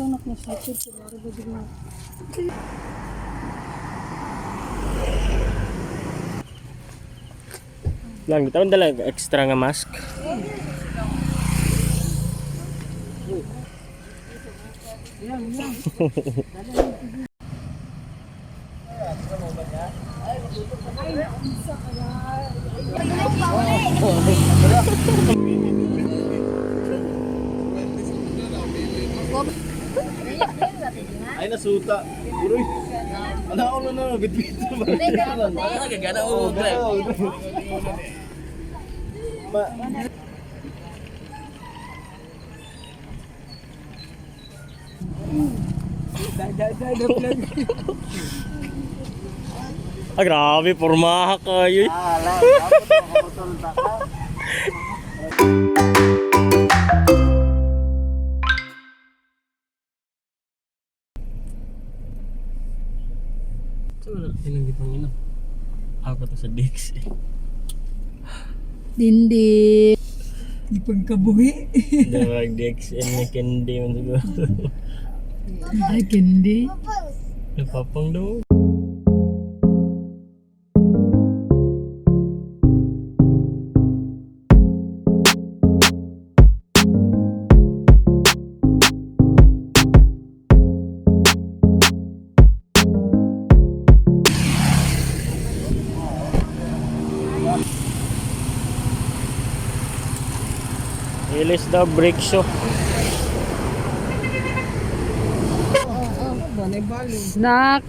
Butang nak na sakit siguro ba di mo. Lang, bitawan dala extra nga mask. Ay, nasuta. Uroy. Ano ako na na, bitbit na ba? Gagana o drive. Ma. Ah, grabe, pormaha kayo. Eh. So, wala tinanggi pang ino. Ako to sa Dix eh. Dindi. Di pagkabuhi. Hindi mag Dix and may candy man siguro. Ay, kindi. Napapang daw. Ilis daw break show. Snack.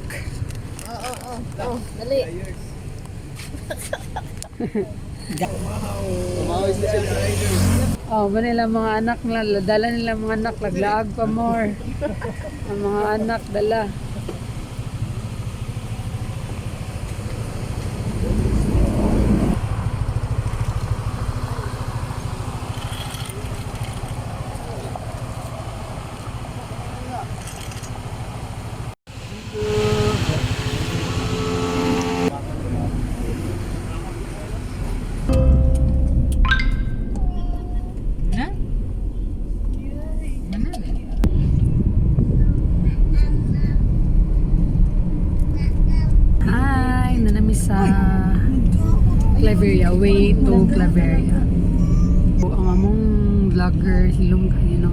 Oh, ba nila mga anak nila, dala nila mga anak, laglaag pa more. Ang mga anak dala. Hi, nanami sa Claveria, way to Claveria. Ang among vlogger, hilom kayo, no?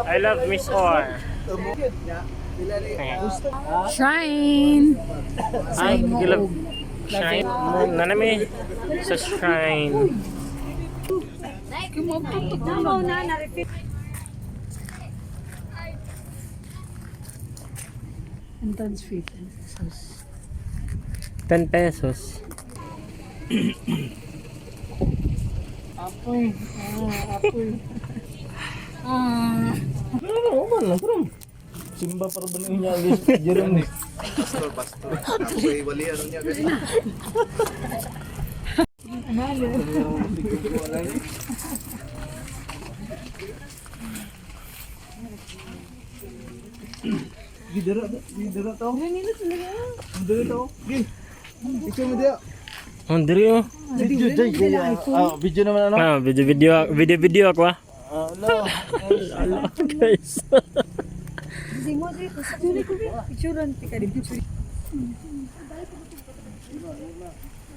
I love Miss Or. Shrine! Ay, gilab. Shrine. Nanami sa shrine. Entrance fee, 10 pesos. 10 pesos. Apoy. Ah, apoy. Ah. Ano, man lang, bro. Simba para ba niya guys? Jerome. Pastor, pastor. Ako ay wali, ano niya guys. Gidara, gidara to. Gidara to. Gi. Ikaw mo diya. Oh, diri oh. Video, jay, jay. Ah, video naman ano? Ah, video video video video ako ah. Ah, no. Ala, guys.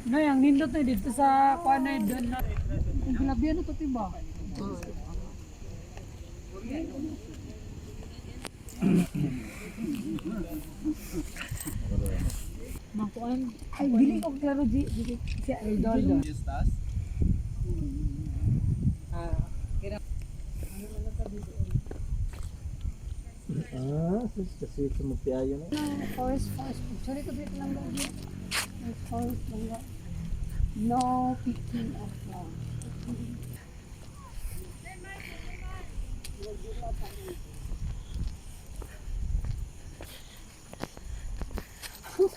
Nay, ang nindot na dito sa kuan na doon na. Ang gulabian na to tiba. Makuan. Ay, dili ko klaro di di si idol. Ah, sus, kasi ito magpiayo na. Forest, forest. Picture ko dito lang lagi. May forest lang ba. No picking of flower.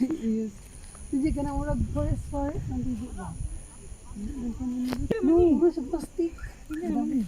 Yes. Hindi ka na murag forest forest, nandito ba? No, bro, sa plastic. Dami.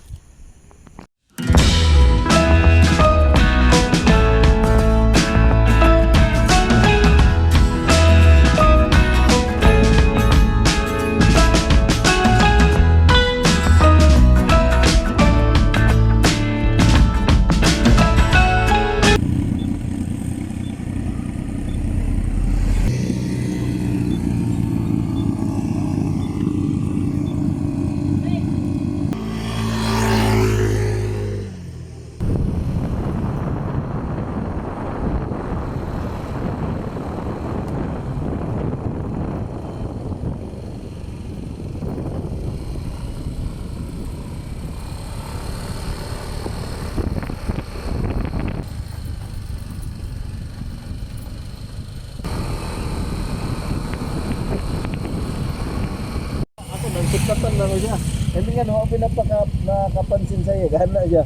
Ako nagsikatan lang ko siya. Hindi nga no, pinapaka nakapansin sa iya, gana siya.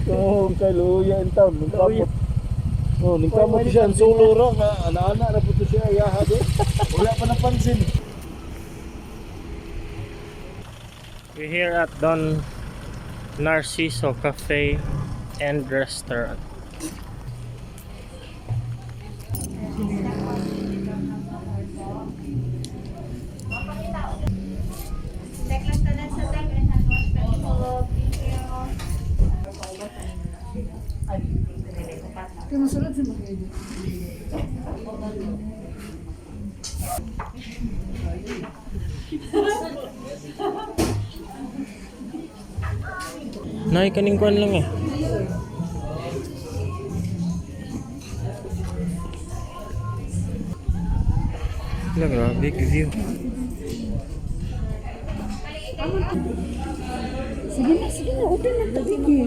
Oo, kay Luya in town, ningkamot. Oh, ningkamot siya ang solo ra nga ana-ana ra pud to siya yaha di. Wala pa napansin. We're here at Don Narciso Cafe and Restaurant. Check lang tanan sa tank and hand wash pa po. Thank you. Kaya masulod sa mga edit. Nay, kaning kuan lang eh. Wala, grabe, view. Sige na, open na. Sige.